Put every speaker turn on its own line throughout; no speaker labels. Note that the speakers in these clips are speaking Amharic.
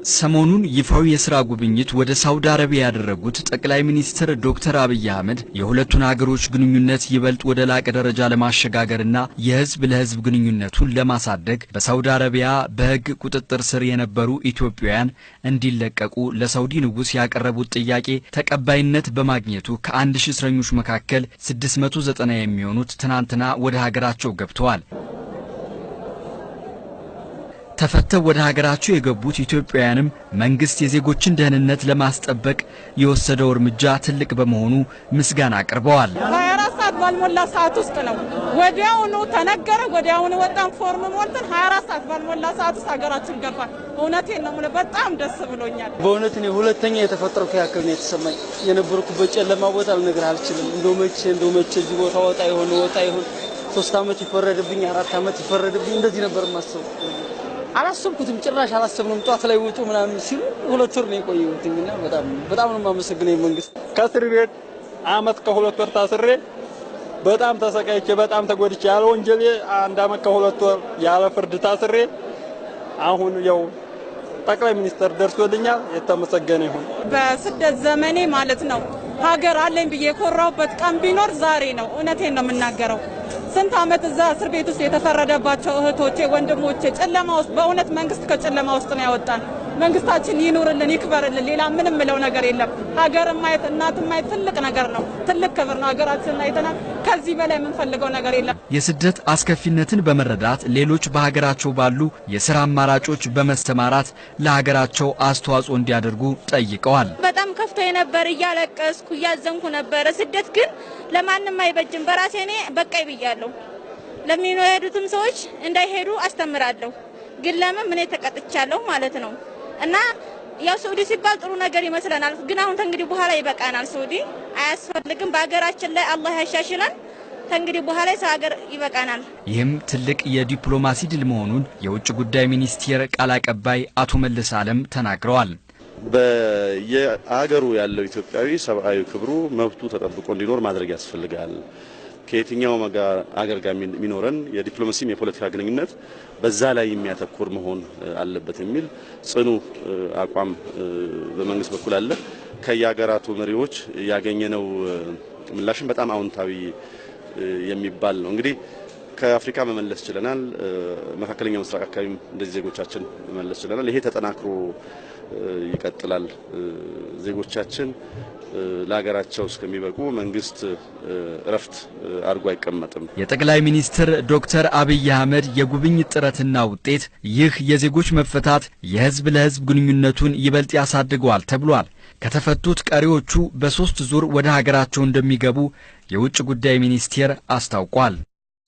ሰሞኑን ይፋዊ የሥራ ጉብኝት ወደ ሳውዲ አረቢያ ያደረጉት ጠቅላይ ሚኒስትር ዶክተር አብይ አህመድ የሁለቱን ሀገሮች ግንኙነት ይበልጥ ወደ ላቀ ደረጃ ለማሸጋገርና የህዝብ ለህዝብ ግንኙነቱን ለማሳደግ በሳውዲ አረቢያ በሕግ ቁጥጥር ስር የነበሩ ኢትዮጵያውያን እንዲለቀቁ ለሳውዲ ንጉሥ ያቀረቡት ጥያቄ ተቀባይነት በማግኘቱ ከ1000 እስረኞች መካከል 690 የሚሆኑት ትናንትና ወደ ሀገራቸው ገብተዋል። ተፈተው ወደ ሀገራቸው የገቡት ኢትዮጵያውያንም መንግስት የዜጎችን ደህንነት ለማስጠበቅ የወሰደው እርምጃ ትልቅ በመሆኑ ምስጋና አቅርበዋል።
24 ሰዓት ባልሞላ ሰዓት ውስጥ ነው ወዲያውኑ ተነገረ። ወዲያውኑ ወጣን፣ ፎርም ሞልተን 24 ሰዓት ባልሞላ ሰዓት ውስጥ ሀገራችን ገባን። እውነቴን ነው የምልህ፣ በጣም ደስ ብሎኛል።
በእውነት እኔ ሁለተኛ የተፈጠርኩ ያክል ነው የተሰማኝ። የነበርኩበት ጨለማ ቦታ ልነግርህ አልችልም። እንደው መቼ እዚህ ቦታ ወጣ ይሆን 3 ዓመት ይፈረድብኝ፣ 4 ዓመት ይፈረድብኝ፣ እንደዚህ ነበር የማስበው። አላሰብኩትም፣ ጭራሽ አላሰብንም። ጧት ላይ ውጡ ምናምን ሲሉ 2 ወር ነው የቆየሁትኝና በጣም ነው የማመሰግነው መንግስት።
ከእስር ቤት ዓመት ከ2 ወር ታስሬ በጣም ተሰቃይቼ በጣም ተጎድቼ ያለ ወንጀሌ 1 ዓመት ከ2 ወር ያለ ፍርድ ታስሬ አሁን ያው ጠቅላይ ሚኒስትር ደርሶልኛል። የተመሰገነ ይሁን።
በስደት ዘመኔ ማለት ነው ሀገር አለኝ ብዬ የኮራሁበት ቀን ቢኖር ዛሬ ነው። እውነቴን ነው የምናገረው። ስንት ዓመት እዛ እስር ቤት ውስጥ የተፈረደባቸው እህቶቼ ወንድሞቼ ጨለማ ውስጥ፣ በእውነት መንግስት ከጨለማ ውስጥ ነው ያወጣን። መንግስታችን ይኑርልን፣ ይክበርልን። ሌላ ምንም ምለው ነገር የለም። ሀገርን ማየት እናትን ማየት ትልቅ ነገር ነው፣ ትልቅ ክብር ነው። ሀገራችንን አይተናል። ከዚህ በላይ የምንፈልገው ነገር የለም።
የስደት አስከፊነትን በመረዳት ሌሎች በሀገራቸው ባሉ የሥራ አማራጮች በመሰማራት ለሀገራቸው አስተዋጽኦ እንዲያደርጉ ጠይቀዋል።
በጣም ከፍቶኝ ነበር፣ እያለቀስኩ እያዘንኩ ነበር። ስደት ግን ለማንም አይበጅም። በራሴ እኔ በቃኝ ብያለሁ። ለሚሄዱትም ሰዎች እንዳይሄዱ አስተምራለሁ። ግን ለምን እኔ ተቀጥቻለሁ ማለት ነው። እና ያው ሳውዲ ሲባል ጥሩ ነገር ይመስለናል። ግን አሁን ተንግዲህ በኋላ ይበቃናል። ሳውዲ አያስፈልግም። በሀገራችን ላይ አላህ ያሻሽላል። ተንግዲህ በኋላ የሰው ሀገር ይበቃናል።
ይህም ትልቅ የዲፕሎማሲ ድል መሆኑን የውጭ ጉዳይ ሚኒስቴር ቃል አቀባይ አቶ መለስ አለም ተናግረዋል።
በየሀገሩ ያለው ኢትዮጵያዊ ሰብአዊ ክብሩ መብቱ ተጠብቆ እንዲኖር ማድረግ ያስፈልጋል። ከየትኛውም አገር ጋር የሚኖረን የዲፕሎማሲም የፖለቲካ ግንኙነት በዛ ላይ የሚያተኩር መሆን አለበት የሚል ጽኑ አቋም በመንግስት በኩል አለ። ከየሀገራቱ መሪዎች ያገኘነው ምላሽም በጣም አዎንታዊ የሚባል ነው። እንግዲህ ከአፍሪካ መመለስ ችለናል። መካከለኛው ምስራቅ አካባቢም እንደዚህ ዜጎቻችን መመለስ ችለናል። ይሄ ተጠናክሮ ይቀጥላል። ዜጎቻችን ለሀገራቸው እስከሚበቁ መንግስት እረፍት አድርጎ አይቀመጥም።
የጠቅላይ ሚኒስትር ዶክተር አብይ አህመድ የጉብኝት ጥረትና ውጤት ይህ የዜጎች መፈታት የህዝብ ለህዝብ ግንኙነቱን ይበልጥ ያሳድገዋል ተብሏል። ከተፈቱት ቀሪዎቹ በ3 ዙር ወደ ሀገራቸው እንደሚገቡ የውጭ ጉዳይ ሚኒስቴር አስታውቋል።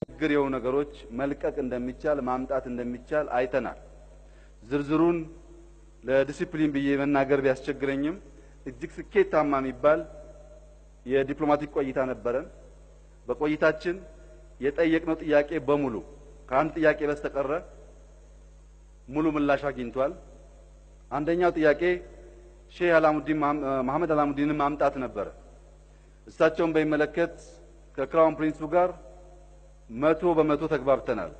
ችግር የሆኑ ነገሮች መልቀቅ እንደሚቻል ማምጣት እንደሚቻል አይተናል። ዝርዝሩን ለዲሲፕሊን ብዬ መናገር ቢያስቸግረኝም እጅግ ስኬታማ የሚባል የዲፕሎማቲክ ቆይታ ነበረን። በቆይታችን የጠየቅነው ጥያቄ በሙሉ ከአንድ ጥያቄ በስተቀረ ሙሉ ምላሽ አግኝቷል። አንደኛው ጥያቄ ሼህ አላሙዲን መሐመድ አላሙዲንን ማምጣት ነበረ። እሳቸውን በሚመለከት ከ crown prince ኡ ጋር 100% ተግባብተናል።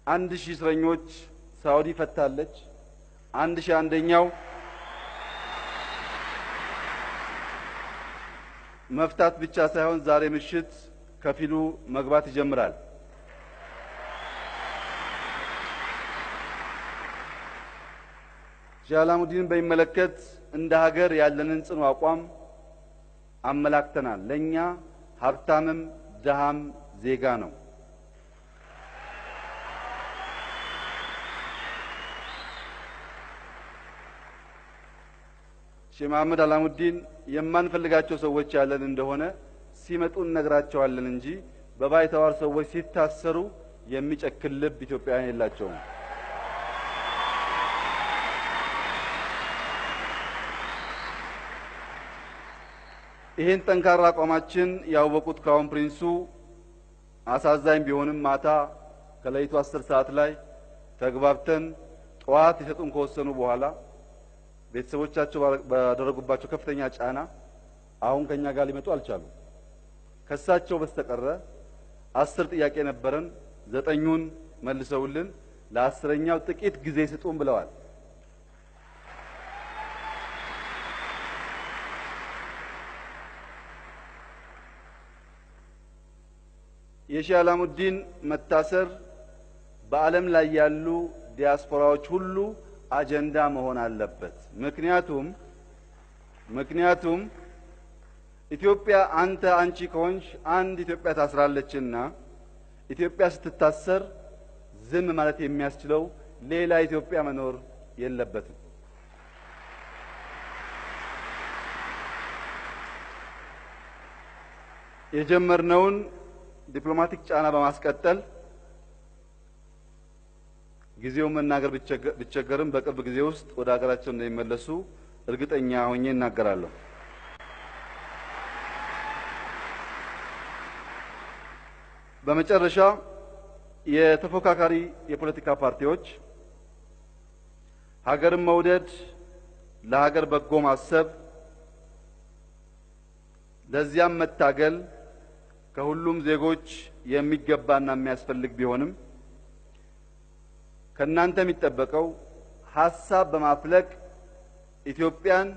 አንድ ሺህ እስረኞች ሳውዲ ፈታለች። 1001ኛው መፍታት ብቻ ሳይሆን ዛሬ ምሽት ከፊሉ መግባት ይጀምራል። ሼህ አላሙዲንን በሚመለከት እንደ ሀገር ያለንን ጽኑ አቋም አመላክተናል። ለኛ ሀብታምም ድሃም ዜጋ ነው። ሼህ መሐመድ አላሙዲን የማንፈልጋቸው ሰዎች ያለን እንደሆነ ሲመጡ እንነግራቸዋለን እንጂ በባይተዋር ሰዎች ሲታሰሩ የሚጨክን ልብ ኢትዮጵያውያን የላቸውም። ይሄን ጠንካራ አቋማችን ያወቁት crown prince ኡ አሳዛኝ ቢሆንም ማታ ከሌሊቱ 10 ሰዓት ላይ ተግባብተን ጠዋት ሊሰጡን ከወሰኑ በኋላ ቤተሰቦቻቸው ባደረጉባቸው ከፍተኛ ጫና አሁን ከኛ ጋር ሊመጡ አልቻሉም። ከሳቸው በስተቀረ 10 ጥያቄ ነበረን። 9ኙን መልሰውልን ለ10ኛው ጥቂት ጊዜ ስጡን ብለዋል። የሼህ አላሙዲን መታሰር በዓለም ላይ ያሉ ዲያስፖራዎች ሁሉ አጀንዳ መሆን አለበት። ምክንያቱም ኢትዮጵያ አንተ አንቺ ከሆንሽ አንድ ኢትዮጵያ ታስራለችና ኢትዮጵያ ስትታሰር ዝም ማለት የሚያስችለው ሌላ ኢትዮጵያ መኖር የለበትም። የጀመርነውን ዲፕሎማቲክ ጫና በማስቀጠል ጊዜውን መናገር ቢቸገርም በቅርብ ጊዜ ውስጥ ወደ ሀገራቸው እንደሚመለሱ እርግጠኛ ሆኜ እናገራለሁ። በመጨረሻ የተፎካካሪ የፖለቲካ ፓርቲዎች ሀገርን መውደድ፣ ለሀገር በጎ ማሰብ፣ ለዚያም መታገል ከሁሉም ዜጎች የሚገባና የሚያስፈልግ ቢሆንም ከናንተ የሚጠበቀው ሐሳብ በማፍለቅ ኢትዮጵያን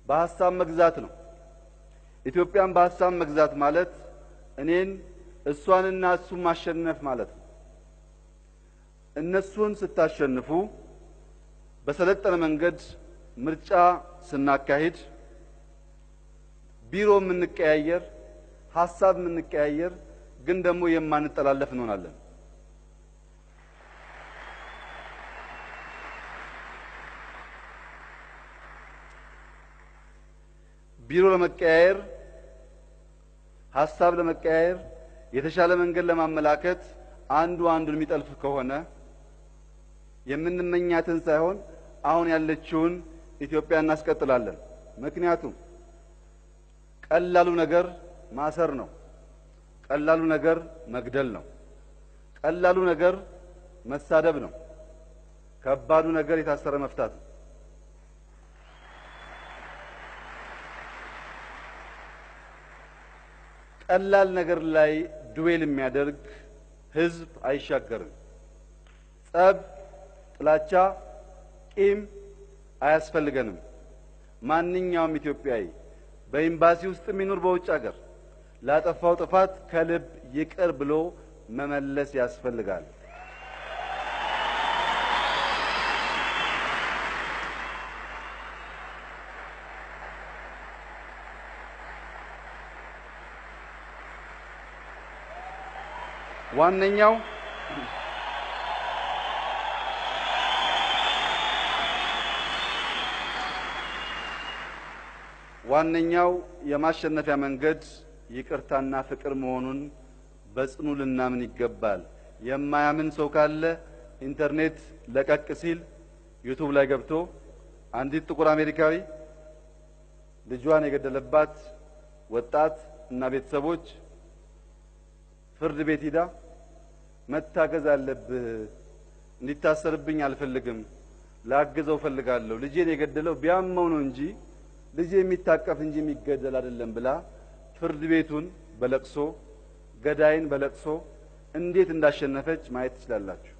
በሐሳብ መግዛት ነው። ኢትዮጵያን በሐሳብ መግዛት ማለት እኔን እሷንና እሱን ማሸነፍ ማለት ነው። እነሱን ስታሸንፉ በሰለጠነ መንገድ ምርጫ ስናካሂድ ቢሮ የምንቀያየር፣ ሐሳብ የምንቀያየር ግን ደግሞ የማንጠላለፍ እንሆናለን። ቢሮ ለመቀያየር፣ ሐሳብ ለመቀያየር፣ የተሻለ መንገድ ለማመላከት አንዱ አንዱን የሚጠልፍ ከሆነ የምንመኛትን ሳይሆን አሁን ያለችውን ኢትዮጵያ እናስቀጥላለን። ምክንያቱም ቀላሉ ነገር ማሰር ነው። ቀላሉ ነገር መግደል ነው። ቀላሉ ነገር መሳደብ ነው። ከባዱ ነገር የታሰረ መፍታት ነው። ቀላል ነገር ላይ ዱዌል የሚያደርግ ህዝብ አይሻገርም። ጸብ፣ ጥላቻ፣ ቂም አያስፈልገንም። ማንኛውም ኢትዮጵያዊ በኤምባሲ ውስጥ የሚኖር በውጭ ሀገር ላጠፋው ጥፋት ከልብ ይቅር ብሎ መመለስ ያስፈልጋል። ዋነኛው ዋነኛው የማሸነፊያ መንገድ ይቅርታና ፍቅር መሆኑን በጽኑ ልናምን ይገባል። የማያምን ሰው ካለ ኢንተርኔት ለቀቅ ሲል ዩቲዩብ ላይ ገብቶ አንዲት ጥቁር አሜሪካዊ ልጇን የገደለባት ወጣት እና ቤተሰቦች ፍርድ ቤት ሂዳ መታገዝ አለብህ፣ እንዲታሰርብኝ አልፈልግም፣ ላግዘው ፈልጋለሁ፣ ልጄን የገደለው ቢያመው ነው እንጂ ልጄ የሚታቀፍ እንጂ የሚገደል አይደለም ብላ ፍርድ ቤቱን በለቅሶ ገዳይን በለቅሶ እንዴት እንዳሸነፈች ማየት ትችላላችሁ።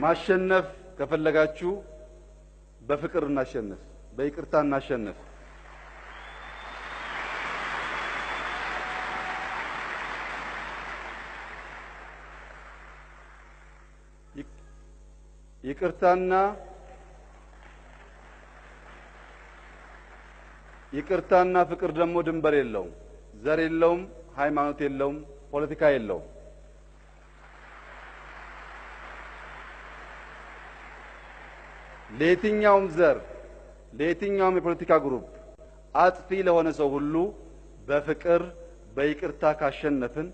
ማሸነፍ ከፈለጋችሁ በፍቅር እናሸንፍ፣ በይቅርታ እናሸንፍ። ይቅርታና ፍቅር ደግሞ ድንበር የለውም፣ ዘር የለውም፣ ሃይማኖት የለውም፣ ፖለቲካ የለውም። ለየትኛውም ዘር ለየትኛውም የፖለቲካ group አጥፊ ለሆነ ሰው ሁሉ በፍቅር በይቅርታ ካሸነፍን፣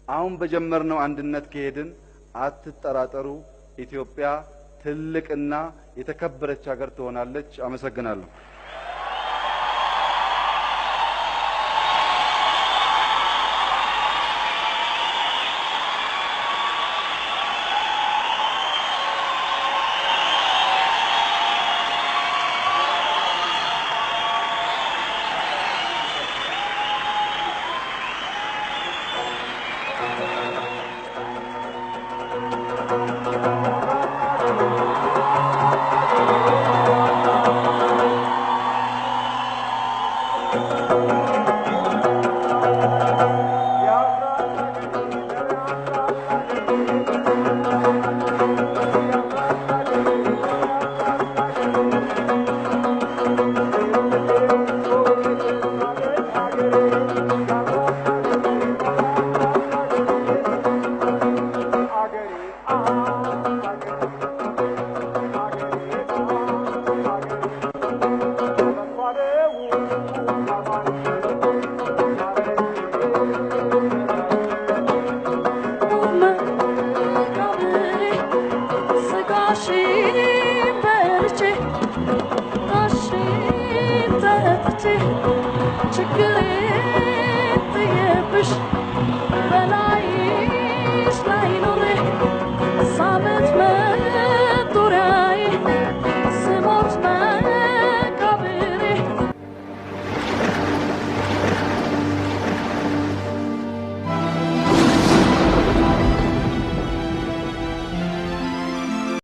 አሁን በጀመርነው አንድነት ከሄድን አትጠራጠሩ፣ ኢትዮጵያ ትልቅና የተከበረች ሀገር ትሆናለች። አመሰግናለሁ።
ጣሽን ጠጥቼ ችግሬን ጥዬብሽ።